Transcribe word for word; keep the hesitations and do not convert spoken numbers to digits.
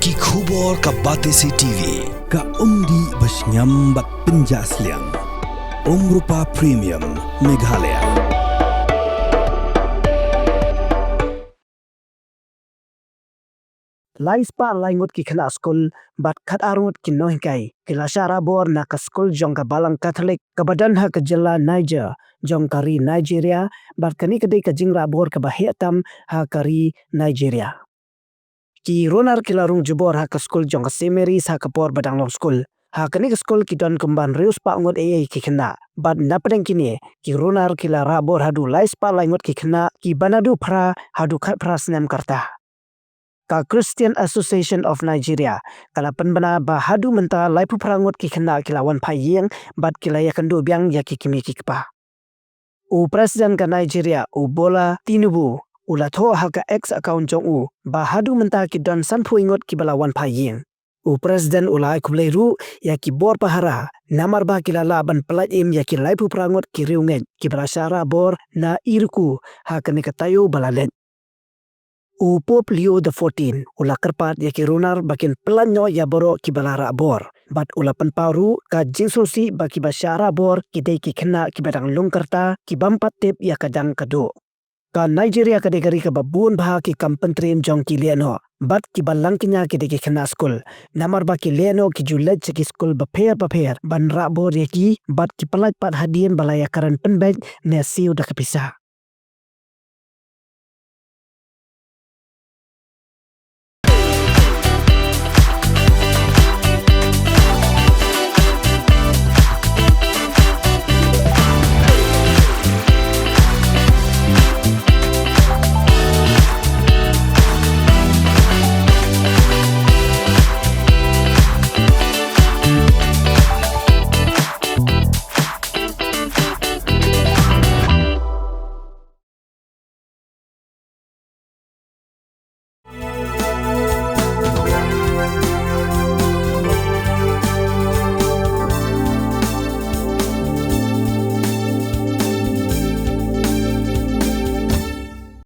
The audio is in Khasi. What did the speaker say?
Ki khubor ka Batesi T V, ka umdih ba shngiam bad pynjah sliang. Umrupa Premium, Meghalaya. Lai spah lai ngut ki khynnah skul bad khat ar ngut ki nonghikai ki la shah rah bor na ka skul jong ka Balang Katholik kaba don ha ka jylla Niger jong ka ri Nigeria, bad kane ka dei ka jingrah bor kaba heh tam ha ka ri Nigeria. Ki runar ki la rung jubor ha ka skul jong ka Saint Mary's ha ka por ba dang long skul. Ha kane ka skul ki don kumba hynriew spah ngut eiei ki khynnah. Bad napdeng kine, ki runar ki la rah bor haduh lai spah lai ngut ki khynnah, kiba naduh phra haduh khatphra snem ka rta. Ka Christian Association of Nigeria ka la pynbna ba haduh mynta laiphew phra ngut ki khynnah ki la wan phai ïing bad ki la ïakynduh biang ïa ki kmie ki kpa. U President ka Nigeria, u Bola Tinubu, u la thoh ha ka X account jong u ba haduh mynta ki don sanphew ngut kiba la wan phai ïing. U President u la ai khublei ruh ïa ki bor pahara namar ba ki la lah ban pyllait im ïa ki laiphew phra ngut ki riewngeit kiba la shah rah bor na Iruku ha kane ka taïew ba la leit. U Pope Leo the fourteen u la kyrpad ïa ki runar ba kin pyllait noh ïa baroh kiba la rah bor, bad u la pynpaw ruh ka jingsngewsih ba kiba shah rah bor ki dei ki khynnah kiba dang lung ka rta, ki bym pat tip ïa ka dang ka duh. Ka Nigeria ka dei ka ri kaba bun bha ki kam pyntriem jong ki lehnoh, bad kiba lang kñia ki dei ki khynnah skul. Namar ba ki lehnoh ki ju leit sha ki skul bapher bapher ban rah bor ïa ki, bad ki pyllait pat hadien ba la ïakren pynbeit ne siew da ka pisa.